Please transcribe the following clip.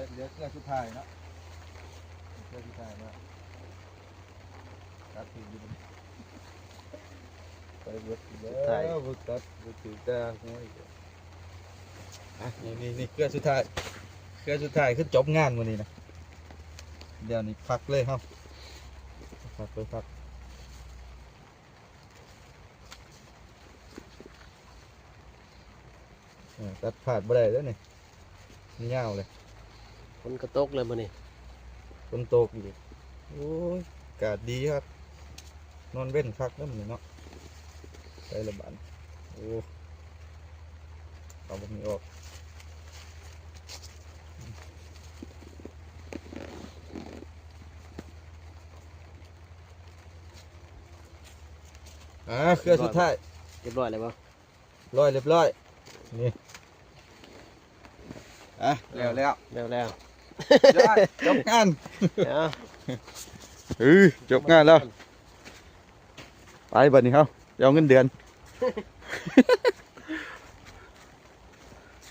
ເຫຼືອເກືອສຸດທ້າຍເນາະ ເກືອສຸດທ້າຍເນາະ ຕັດຖືກຢູ່ບໍ່ ໄປເບິດແລ້ວ ບໍ່ຕັດບໍ່ຖືກແຕ່ຫົວອີກ ອ່ະ ນີ້ໆ ເກືອສຸດທ້າຍ ເກືອສຸດທ້າຍຄືຈົບງານມື້ນີ້ນະ ດຽວນີ້ພັກເລີຍເຮົາ ພັກເລີຍ ພັກ ເອີ ຕັດພາດບໍ່ໄດ້ເດີ້ນີ້ ຍາວເລີຍ ຝົນກໍຕົກເລີຍມື້ນີ້ ຝົນຕົກອີກ ໂອ້ຍ ອາກາດດີຄັກ ນອນເວັນຄັກເດີ້ມື້ນີ້ເນາະ ໄປລະບາດ ໂອ້ ເອົາບັກນີ້ອອກ ອ່າ ເຄືອສຸດທ້າຍ ຮຽບຮ້ອຍແລ້ວບໍ່? ຮ້ອຍ ຮຽບຮ້ອຍ ນີ້ ອ່ະ ແລ້ວ ແລ້ວ ແລ້ວ ແລ້ວ ຈົບງານ ເອົາ ເອີ ຈົບງານແລ້ວ ໄປບັດນີ້ເຮົາ ໄປເອົາເງິນເດືອນ